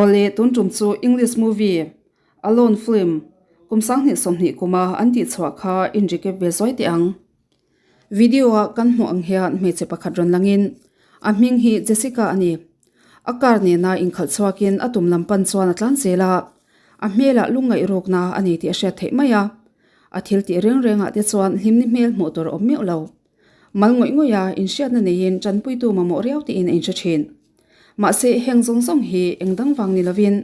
Awle, tun tum chu English movie, Alone film, kum 2020 kuma an tihchhuah kha in recap ve zuai teh ang. Video a kan hmuh ang hian hmeichhe pakhat rawn langin a hming hi Jessica a ni. A car nena inkhalh chhuakin a tum lam pan chuan a tlan zel a, a hmelah lungngaih rukna a nei tih a hriat theih mai a. A thil tih reng rengah te chuan hlimni hmel hmuh tur a awm meuh lo. Mal ngawih ngawih a, inhriatna neiin tanpuitu mamawh riau tiin a inhre thin. Mahse heng zawng zawng hi eng dang vang ni lovin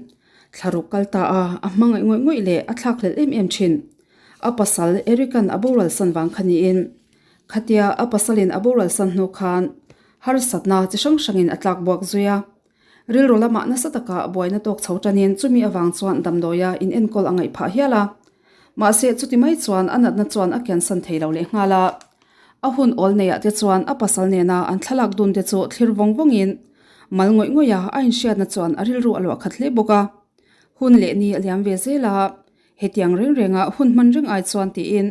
thlaruk kal ta a, a hmangaih ngawih ngawih leh a thlakhlelh em em thin. A pasal Eric-a'n a boral san vang kha niin, khatia a pasalin a boral san hnu khan harsatna chi hrang hrangin a tlak buak zui a. Rilru lamah nasa taka buaina tawk chho tanin chumi avang chuan damdawia in enkawl a ngaih phah hial a. Mahse chuti mai chuan a natna chuan a kiansan thei lo leh nghal a. A hun awl neiah te chuan a pasal nena an thlalak dun te chu thlir vawng vawngin mal ngawih ngawih a, a inhriatna chuan a rilru a luah khat hle bawk a. Hun leh ni a liam ve zel a. Hetiang reng renga hun hman reng ai chuan tiin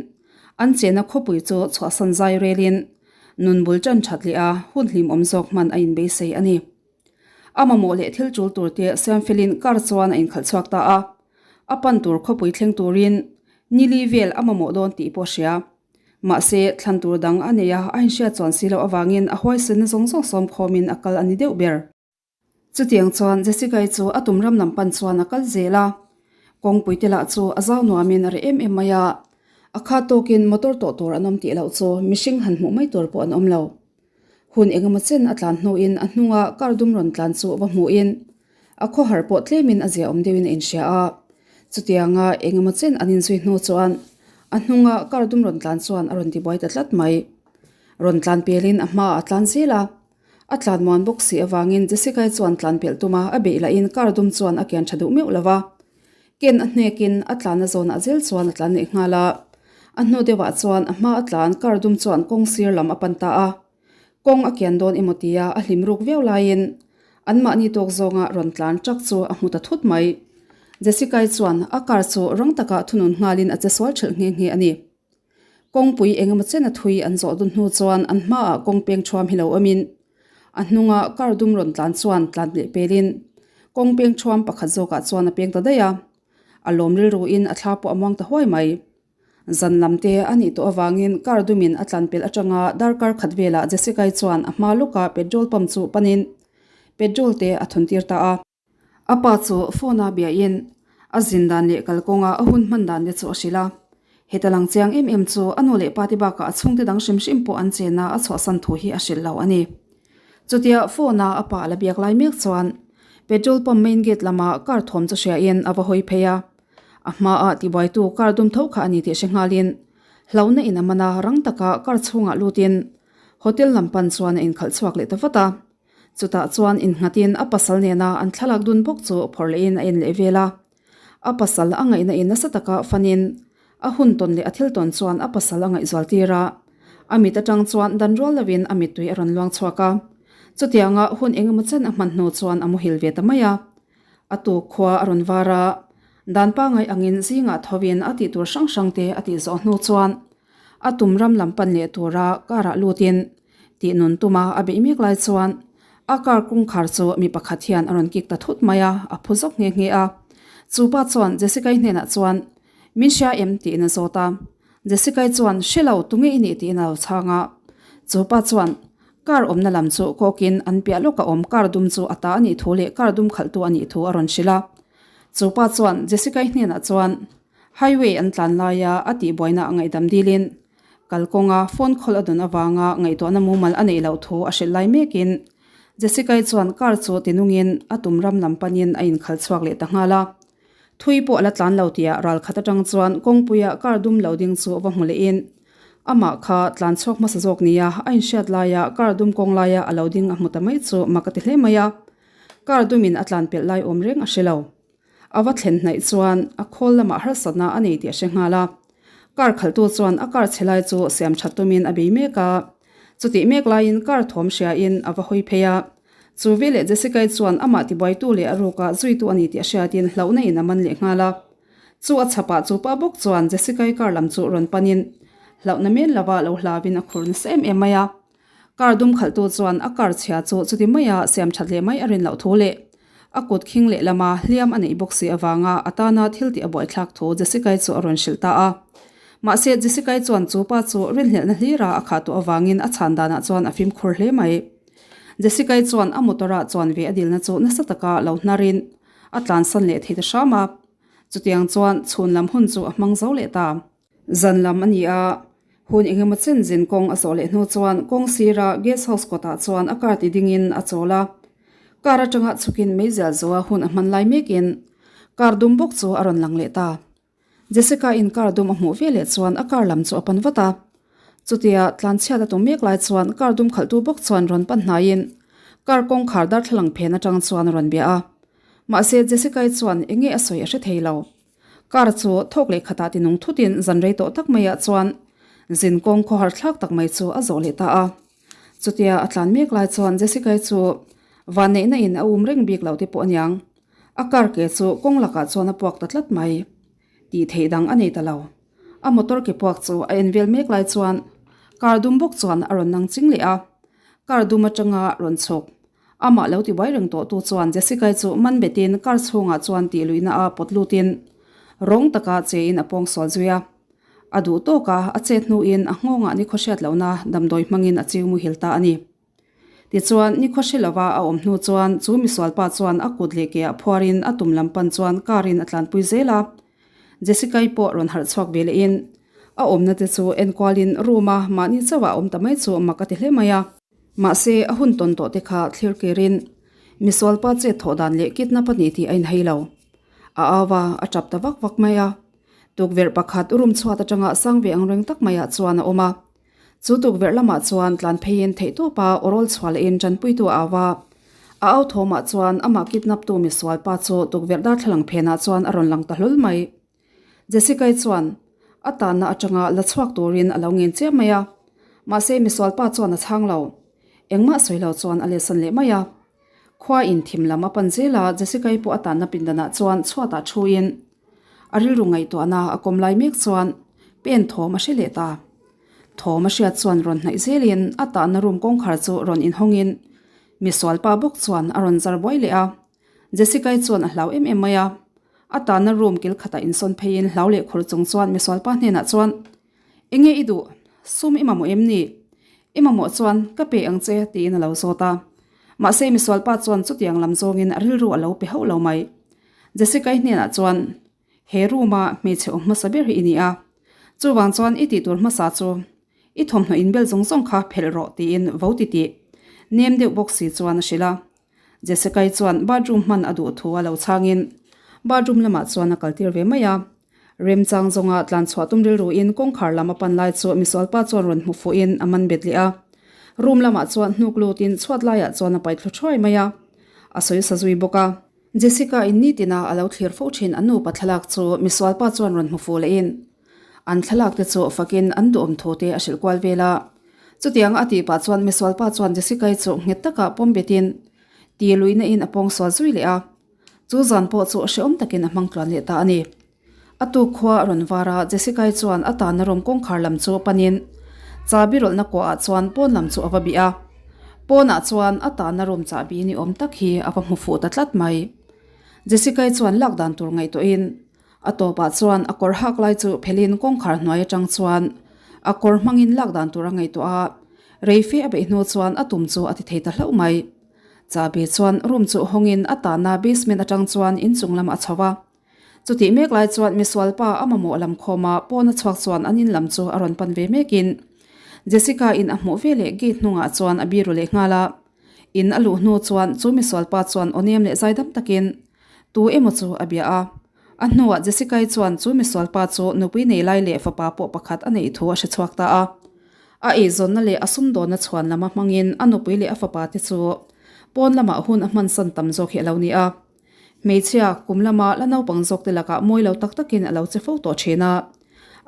an chena khawpui chu chhuahsan zai relin nun bul tan that leh a hun hlimawm zawk hman a inbeisei a ni. A mamawh leh thil tul tur te siam felin car chuan a inkhalh chhuak ta a, a pan tur khawpui thleng turin nili vel a mamawh dawn tih pawh a hria. Mahse, thlan tur dang a nei a, a inhriat chuan si loh avangin a huaisenna zawng zawng sawm khawmin a kal a ni deuh ber. Chutiang chuan Jessica-i chu a tum ram lam pan chuan a kal zel a, kawngpui te lah chu a zau nuamin a reh em em mai a, a kha tawkin motor tawh tur an awm tih loh chu mihring han hmuh mai tur pawh an awm lo. Hun engemaw chen a tlan hnuin a hnunga car dum rawn tlan chu va hmuhin a khawhar pawh tlemin a ziaawm deuhin a inhria a, chutianga engemaw chen an inzui hnu chuan a hnunga car dum rawn tlan chuan a rawn tibuai ta tlat mai. Rawn tlan pelin a hmaah a tlan zel a. A tlan muan bawk si avangin Jessica-i chuan tlan pelh tum a, a beih lahin car dum chuan a kian tha duh meuh lo va. Ken a hnekin a tlanna zawnah zel chuan a tlan leh nghal a. A hnu deuhah chuan a hma a tlan car dum chuan kawng sir lam a pan ta a. Kawng a kian dawn emaw tia a hlim ruk viau laiin anmahni tawk zawnga rawn tlan truck chu a hmu ta thut mai. Jessica-i chuan a car chu rang taka thunun nghalin a che sual thelh nghe nghe a ni. Kawngpui engemaw chen a thui an zawh dun hnu chuan an hmaah kawng peng thuam hi lo awmin a hnunga car dum rawn tlan chuan tlan leh pelin kawng peng thuam pakhat zawkah chuan a peng ta daih a, a lawm rilruin a thla pawh a muang ta huai mai. Zan lam te a nih tawh avangin car dumin a tlan pelh atanga darkar khat velah Jessica-i chuan a hma lawka petrol pump chu panin petrol te a thun tir ta a. A pa chu phone a biahin a zin dan leh kalkawnga a hun hman dan te chu a hrilh a. Heta lang chiang em em chu a nu leh pa te bakah a chhungte dang hrim hrim pawh an chena a chhuahsan thu hi a hrilh lo a ni. Chutia phone a a pa la biak lai mek chuan petrol pump main gate lama car thawm chu hriain a va hawi phei a. A hmaah tibuaitu car dum tho kha a ni tih hre nghalin hlauhna in a man a, rang taka car chhungah lutin hotel lam pan chuan a inkhalh chhuak leh ta vat a. Chutah chuan innghatin a pasal nena an thlalak dun bawk chu phawrh lehin a en leh vel a. A pasal a ngaihna in nasa taka fanin a hun tawn leh a thil tawn chuan a pasal a ngaihzual tir a. A mit atang chuan dan rual lovin a mittui a rawn luang chhuak a. Chutianga hun engemaw chen a hman hnu chuan a muhil ve ta mai a. A tuk khua a rawn var a, dan pangai angin zingah thovin a tih tur hrang hrang te a tih zawh hnu chuan a tum ram lam pan leh tura car ah lutin Tih nun tuma a beih mek lai chuan a car kawngkhar chu mi pakhat hian a rawn kik ta thut mai a, a phu zawk nghe nghe a. Chu pa chuan Jessica-i hnenah chuan, Min hria em? tiin a zawt a. Jessica-i chuan, Hre lo, tunge i nih? tiin a lo chhang a. Chu pa chuan car awmna lam chu kawkin an piah lawka awm car dum chu a ta a nih thu leh car dum khalhtu a nih thu a rawn hrilh a. Chu pa chuan Jessica-i hnenah chuan highway an tlan laia a tihbuaina a ngaihdam dilin Kalkawnga phone call a dawn avanga ngaihtuahna mumal a neih loh thu a hrilh lai mekin Jessica-i chuan car chu tinungin a tum ram lam panin a inkhalh chhuak leh ta nghal a. Thui pawh a la tlan lo tihah ral khat atang chuan kawngpuia car dum lo ding chu va hmu lehin amah kha tlan chhuak hmasa zawk nia a inhriat laia car dum kawng laia a lo ding a hmu ta mai chu mak a ti hle mai a. Car dumin a tlan pelh lai awm reng a hre lo. A va thlen hnaih chuan a khawl lamah harsatna a nei tih a hre nghal a. Car khalhtu chuan a car chhe lai chu siam that tumin a bei mek a. Chutih mek laiin car thawm hriain a va hawi phei a. Chu veleh Jessica-i chuan amah tibuaitu leh a rukah zuitu a ni tih a hriatin hlauhna in a man leh nghal a. Chu a chhapah chu pa bawk chuan Jessica-i car lam chu rawn panin hlauhna men lova lo hlauin a khur nasa em em mai a. Car dum khalhtu chuan a car chhia chu chuti maia siam that leh mai a rin loh thu leh. A kut khing lehlama hliam a neih bawk si avanga a tana thil tih a buaithlak thu Jessica-i chu a rawn hrilh ta a. Mahse, Jessica-i chuan chu pa chu rinhlelhna hlira a khah tawh avangin a chhan danah chuan a fimkhur hle mai. Jessica-i chuan a motor-ah chuan ve a dilna chu nasa taka lo hnarin a tlansan leh thei ta hram a. Chutiang chuan chhun lam hun chu a hmang zo leh ta. Zan lam a ni a, hun engemaw chen zin kawng a zawh leh hnu chuan kawng sira guest house kawtah chuan a car ti dingin a chawl a. Car atanga chhukin meizial zoa hun a hman lai mekin car dum bawk chu a rawn lang leh ta. Jessica in car dum a hmuh ve leh chuan a car lam chu a pan vat a. Chutia tlanchhiat a tum mek lai chuan car dum khalhtu bawk chuan rawn pan hnaiin car kawngkhar darthlalang phen atang chuan a rawn bia a. Mahse Jessica-i chuan enge a sawi a hre thei lo. Car chu thawk leh khatah ti nung thutin zan rei tawh tak maiah chuan zin kawng khawhar thlak tak mai chu a zawh leh ta a. Chutia a tlan mek lai chuan Jessica-i chu vanneihna in a um reng bik lo te pawh aniang. A car ke chu kawng lakah chuan a puak ta tlat mai. Tih theih dang a nei ta lo. A motor ke puak chu a en vel mek lai chuan car dum bawk chuan a rawn nang ching leh a. Car dum atanga rawn chhuk Amah lo tibuai reng tawh tu chuan Jessica-i chu man betin car chhungah chuan tih luihna a pawt lutin rawng taka chein a pawng sual zui a. A duh tawk a, a chet hnuin a nghawngah nikhaw hriat lohna damdawi hmangin a chiu muhil ta a ni. Tichuan, nikhaw hre lova a awm hnu chuan chu misualpa chuan a kut leh keah phuarin a tum lam pan chuan car-in a tlanpui zel a. Jessica-i pawh rawn harh chhuak ve lehin a awmna te chu enkualin room-a mahni chauhah a awm ta mai chu mak a ti hle mai a. Mahse, a hun tawn tawh te kha thlir kirin misualpa chet thawh dan leh kidnap a ni tih a inhei lo. A au a, a tap ta vak vak mai a. Tukverh pakhat room chhuat atanga sang ve ang reng tak maiah chuan a awm a. Chu tukverh lamah chuan tlan pheiin theihtawpa awrawl chhuah lehin tanpuitu a au a. A au thawmah chuan amah kidnaptu misualpa chu tukverh darthlalang phenah chuan a rawn lang ta hlawl mai. Jessica-i chuan a tanna atanga la chhuak turin a lo ngen chiam mai a, mahse misualpa chuan a chhang lo. Engmah sawi lo chuan a letsan leh mai a. Khua in thim lam a pan zel a, Jessica-i pawh a tanna pindanah chuan chhuatah thuin a rilru ngaihtuahna a kawm lai mek chuan pen thawm a hre leh ta. Thawm a hriat chuan rawn hnaih zelin a tanna room kawngkhar chu rawn inhawngin misualpa bawk chuan a rawn zar buai leh a. Jessica-i chuan a hlau em em mai a, a tanna room kil khatah insawn pheiin hlau leh khur chung chuan misualpa hnenah chuan, Enge i duh? Sum i mamawh em ni? I mamawh chuan ka pe ang che tiin a lo zawt a. Mahse misualpa chuan chutiang lam zawngin a rilru a lo pe hauh lo mai. Jessica-i hnenah chuan, He room-a hmeichhe awm hmasa ber hi i ni a, chuvang chuan i tih tur hmasa chu i thawmhnaw inbel zawng zawng kha phelh rawh tiin vo ti tih nem deuh bawk si chuan a hrilh a. Jessica-i chuan bathroom hman a duh thu a lo chhangin bathroom lamah chuan a kaltir ve mai a. Remchang zawnga tlan chhuah tum rilruin kawngkhar lam a pan lai chu misualpa chuan rawn hmu fuhin a man bet leh a. Room lamah chuan hnuk lutin chhuat laiah chuan a paih thlu thuai mai a, a sawi sa zui bawk a. Jessica-in nitina a lo thlir fo thin an nupa thlalak chu misualpa chuan rawn hmu fuh lehin An thlalak te chu fakin an duhawm thu te a hrilh kual vel a. Chutiang a tih pah chuan misualpa chuan Jessica-i chu nghet taka pawm betin ti luihna in a pawng sual zui leh a. Chu zan pawh chu hrehawm takin a hmang tluan leh ta a ni. A tuk khua a rawn var a, Jessica-i chuan a tanna room kawngkhar lam chu panin chahbi rawlhna kuahah chuan pawn lam chu a va bih a. Pawnah chuan a tanna room chahbi ni awm tak hi a va hmu fuh ta tlat mai. Jessica-i chuan lak dan tur ngaihtuahin A tawpah chuan a kawr hak lai chu phelin kawngkhar hnuai atang chuan a kawr hmangin lak dan tur a ngaihtuah a, reife a beih hnu chuan a tum chu a ti thei ta hlauh mai. Chahbi chuan room chu hawngin a tahna basement atang chuan inchung lamah a chho a. Chutih mek lai chuan misual pa a mamawh lam khawma pawn a chhuak chuan an in lam chu a rawn pan ve mekin Jessica in a hmuh veleh gate hnungah chuan a biru leh nghal a. In a luh hnu chuan chu misual pa chuan aw nem leh zaidam takin Tu emaw chu a bia a. A hnuah Jessica-i chuan chu misual pa chu nupui nei lai leh fapa pawh pakhat a neih thu a hre chhuak ta a. A eizawnna leh a sumdawnna chhuan lama hmangin a nupui leh a fapa te chu pawn lamah hun a hmansan tam zawk hi a lo ni a. Hmeichhia, kum lama la naupang zawk te lakah mawi lo tak takin a lo che fo tawh thin a.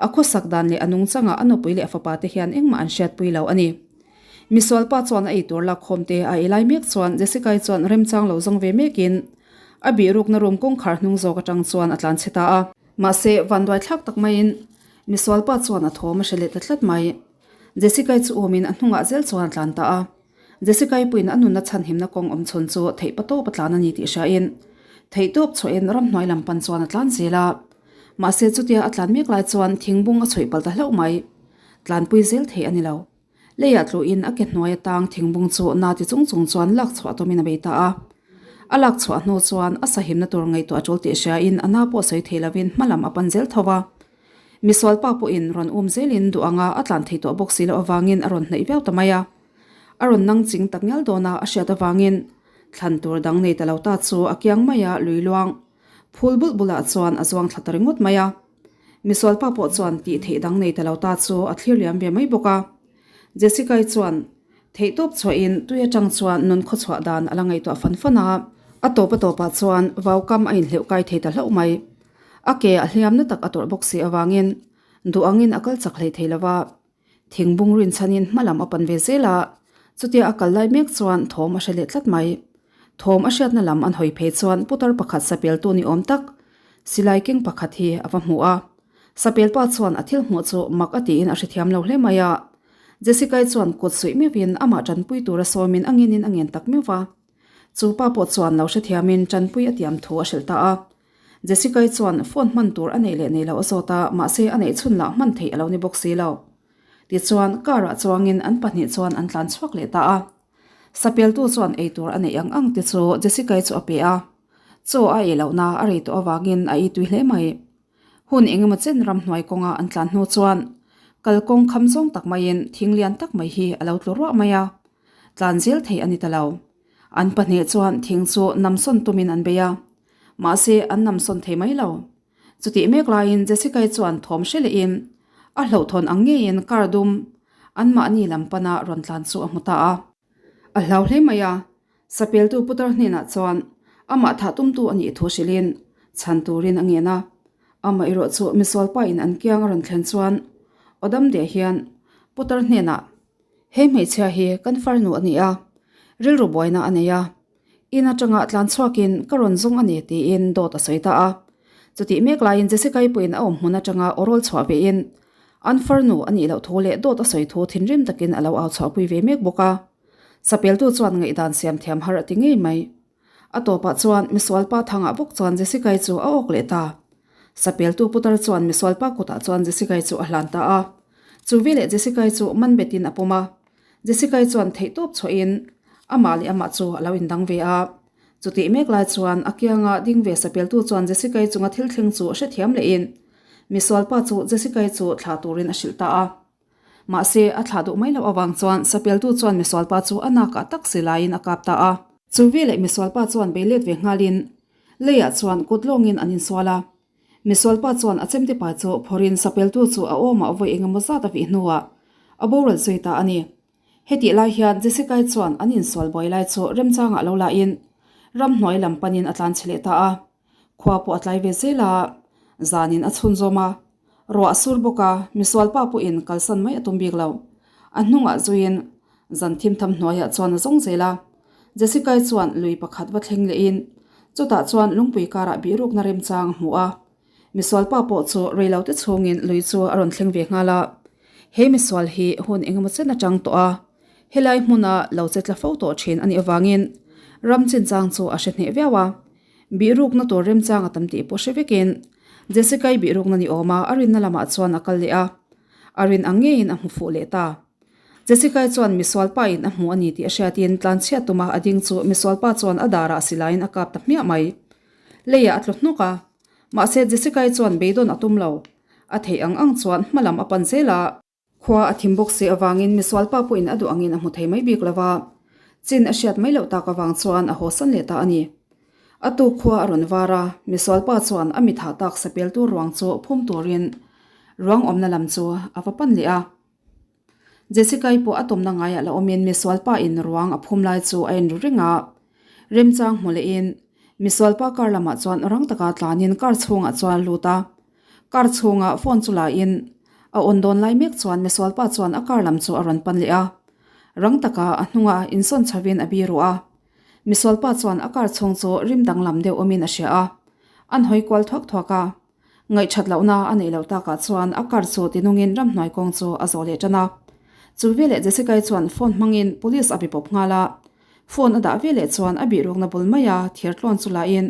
A khawsak dan leh a nungchangah a nupui leh a fapa te hian engmah an hriatpui lo a ni. Misual pa chuan a eitur lakkhawm te a ei lai mek chuan Jessica-i chuan remchang lo zawng ve mekin a bihrukna room kawngkhar hnung zawk atang chuan a tlan chhe ta a. Mahse, vanduai thlak tak maiin misual pa chuan a thawm a hre leh ta tlat mai. Jessica-i chu awmin a hnungah zel chuan a tlan ta a. Jessica-i puiin a nunna chhanhimna kawng awm chhun chu theih pa tawp a tlan a ni tih hriain. Theihtawp chhuahin ramhnuai lam pan chuan a tlan zel a. Mahse chutia a tlan mek lai chuan thingbung a chhuih palh ta hlauh mai. Tlanpui zel thei a ni lo. Leiah tluhin a ke hnuai atang thingbung chu na ti chung chung chuan lak chhuah tawmin a bei ta a. A lak chhuah hnu chuan a sahimna tur ngaihtuah a tul tih hriain a na pawh sawi thei lovin hma lam a pan zel tho va. Misual pa pawhin rawn um zelin duh anga a tlan thei tawh bawk si loh avangin a rawn hnaih viau ta mai a. A rawn nang ching tak ngial dawna a hriat avangin thlan tur dang nei ta lo ta chu a kiang mai a lui luang phul bulh bulah chuan a zuang thla ta ringawt mai a. Misual pa pawh chuan tih theih dang nei ta lo ta chu a thlir liam ve mai bawk a. Jessica-i chuan theihtawp chhuahin tui atang chuan nun khawchhuah dan a la ngaihtuah fan fan a. A tawp a tawpah chuan vaukam a inhleuh kai thei ta hlauh mai. A ke a hliamna tak a tawrh bawk si avangin duh angin a kal chak hlei thei lo va. Thingbung rinchhanin hma lam a pan ve zel a, chutia a kal lai mek chuan thawm a hre leh tlat mai. Thawm a hriatna lam an hawi phei chuan putar pakhat sapeltu ni awm tak silai keng pakhat hi a va hmu a. Sapelpa chuan a thil hmuh chu mak a tiin a hrethiam lo hle mai a. Jessica-i chuan kut suih meuhin amah tanpui tura sawmin a ngenin a ngen tak meuh va. Chu pa pawh chuan lo hrethiamin tanpui a tiam thu a hrilh ta a. Jessica-i chuan phone hman tur a neih leh nei loh a zawt a, mahse a neih chhun lah hman theih a lo ni bawk si lo. Tichuan, car-ah chuangin an pahnih chuan an tlan chhuak leh ta a. Sapeltu chuan ei tur a neih ang ang te chu Jessica-i chu a pe a. Chaw a ei lohna a rei tawh avangin a ei tui hle mai. Hun engemaw chen ramhnuai kawnga an tlan hnu chuan kalkawng kham zawng tak maiin thing lian tak mai hi a lo tlu ruah mai a, tlan zel thei a ni ta lo. An pahnih chuan thing chu namsawn tumin an bei a, mahse an namsawn thei mai lo. Chutih mek laiin Jessica-i chuan thawm hre lehin a hlauhthawn ang ngeiin car dum anmahni lam pana rawn tlan chu a hmu ta a. A hlau hle mai a, sapeltu putar hnenah chuan amah thah tumtu a nih thu hrilhin chhan turin a ngen a. Amaherawh chu misualpa in an kiang a rawn thlen chuan Awdam deh hian putar hnenah, He hmeichhia hi kan farnu a ni a, rilru buaina a nei a, in atanga tlan chhuakin ka rawn zawng a ni tiin dawt a sawi ta a. Chutih mek laiin Jessica-i pawhin a awm hmun atanga aw rawl chhuah vein an farnu a nih loh thu leh dawt a sawi thu thinrim takin a lo au chhuahpui ve mek bawk a. Sapeltu chuan ngaihdan siam thiam har a ti ngei mai. A tawpah chuan misualpa thangah bawk chuan Jessica-i chu a awk leh ta. Sapeltu putar chuan misualpa kutah chuan Jessica-i chu a hlan ta a. Chu veleh Jessica-i chu man betin a pawm a. Jessica-i chuan theihtawp chhuahin amah leh amah chu a lo indang ve a. Chutih mek lai chuan a kianga ding ve sapeltu chuan Jessica-i chunga thil thleng chu hrethiam lehin misualpa chu Jessica-i chu thlah turin a hrilh ta a. Mahse, a thlah duh mai loh avang chuan sapeltu chuan misualpa chu a nakah tak si laiin a kap ta a. Chu veleh misualpa chuan bei let ve nghalin leiah chuan kut lawngin an insual a. Misualpa chuan a chemte pa chu phawrhin sapeltu chu a awmah vawi engemaw zat a vih hnuah a boral zui ta a ni. Hetih lai hian Jessica-i chuan an insual buai lai chu remchangah lo lahin ramhnuai lam panin a tlanchhe leh ta a. Khua pawh a tlai ve zel a, zanin a chhunzawm a. Ruah a sur bawk a, misualpa pawhin kalsan mai a tum bik lo. A hnungah zuiin zan thimtham hnuaiah chuan a zawng zel a. Jessica-i chuan lui pakhat va thleng lehin chutah chuan lungpui karah bihrukna remchang a hmu a. Misualpa pawh chu reilote chhungin lui chu a rawn thleng ve nghal a. He misual hi hun engemaw chen atang tawh a, helai hmuna lo che tla fo tawh thin a nih avangin ram chinchang chu a hre hneh viau a. Bihrukna tur remchang a tam tih pawh hre vekin Jessica-i bihrukna ni awm a, a rinna lamah chuan a kal leh a, a rin ang ngeiin a hmu fuh leh ta. Jessica-i chuan misualpa in a hmu a ni tih a hriatin tlanchhiat tuma a ding chu misualpa chuan a darah silaiin a kap ta hmiah mai. Leiah a tlu hnawk a, mahse Jessica-i chuan beidawn a tum lo. A theih ang ang chuan hma lam a pan zel a. Khua a thim bawk si avangin misualpa pawhin a duh angin a hmu thei mai bik lo va, chin a hriat mai loh tak avang chuan a hawsan leh ta a ni. A tuk khua a rawn var a, misualpa chuan a mithah tak sapeltu ruang chu phum turin ruang awmna lam chu a va pan leh a. Jessica-i pawh a tumna ngaiah la awmin misualpa in ruang a phum lai chu a en ru reng a. Remchang hmu lehin misualpa car lamah chuan rang taka tlanin car chhungah chuan a lut a. Car chhungah phone chu lain a on dawn lai mek chuan misualpa chuan a car lam chu a rawn pan leh a. Rang taka a hnunga insawn chhovin a biru a. Misualpa chuan a car chhung chu rim danglam deuh awmin a hria a. An hawi kual thuak thuak a. Ngaihthat lohna a neih loh takah chuan a car chu tinungin ramhnuai kawng chu a zawh leh tan a. Chu veleh Jessica-i chuan phone hmangin police a be pawp nghal a. Phone a dah veleh chuan a bihrukna bul maia thir tlawn chu lain.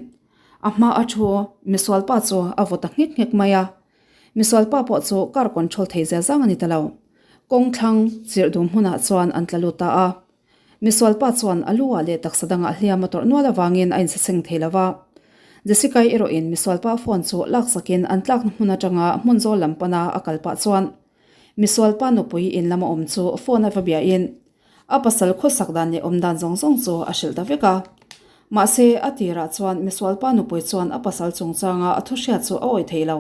A hma a thu misual pa chu a vaw ta nghek nghek mai a. Misual pa pawh chu car control thei zia zang a ni ta lo. Kawng thlang chirh dum hmunah chuan an tla lut ta a. Misual pa chuan a lu ah leh taksa dangah hliam a tawrh nual avangin a insaseng thei lo va. Jessica-i erawhin misual pa phone chu laksakin an tlakna hmun atanga hmun zawl lam pana a kal pah chuan misual pa nupui in lama awm chu phone a va biahin a pasal khawsak dan leh awm dan zawng zawng chu a hrilh ta vek a. Mahse, a tirah chuan misual pa nupui chuan a pasal chungchanga a thu hriat chu a awih thei lo.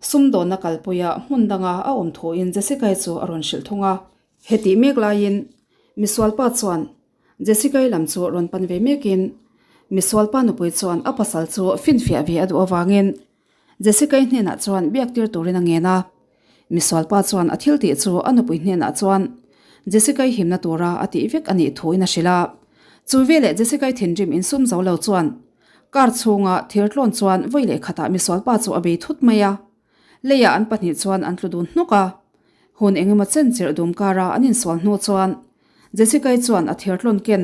Sumdawnna kalpuia hmun danga a awm thuin Jessica-i chu a rawn hrilh thung a. Hetih mek laiin misualpa chuan Jessica-i lam chu rawn pan ve mekin misualpa nupui chuan a pasal chu finfiah ve a duh avangin Jessica-i hnenah chuan biak tir turin a ngen a. Misualpa chuan a thil tih chu a nupui hnenah chuan Jessica-i himna tura a tih vek a nih thuin a hrilh a. Chu veleh Jessica-i thinrim insum zo lo chuan car chhunga thir tlawn chuan vawi leh khatah misualpa chu a bei thut mai a. Leiah an pahnih chuan an tlu dun hnawk a. Hun engemaw chen chirh dum kara an insual hnu chuan Jessica-i chuan a thir tlawn ken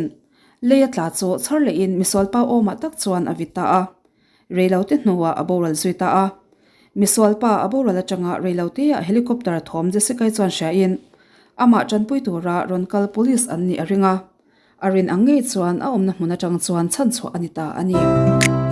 lei a tla chu chhar lehin misualpa awmah tak chuan a vit ta a. Reilote hnuah a boral zui ta a. Misualpa a boral atanga reiloteah helicopter thawm Jessica-i chuan hriain amah tanpui tura rawn kal police an nih a ring a. A rin ang ngei chuan a awmna hmun atang chuan chhanchhuah a ni ta a ni.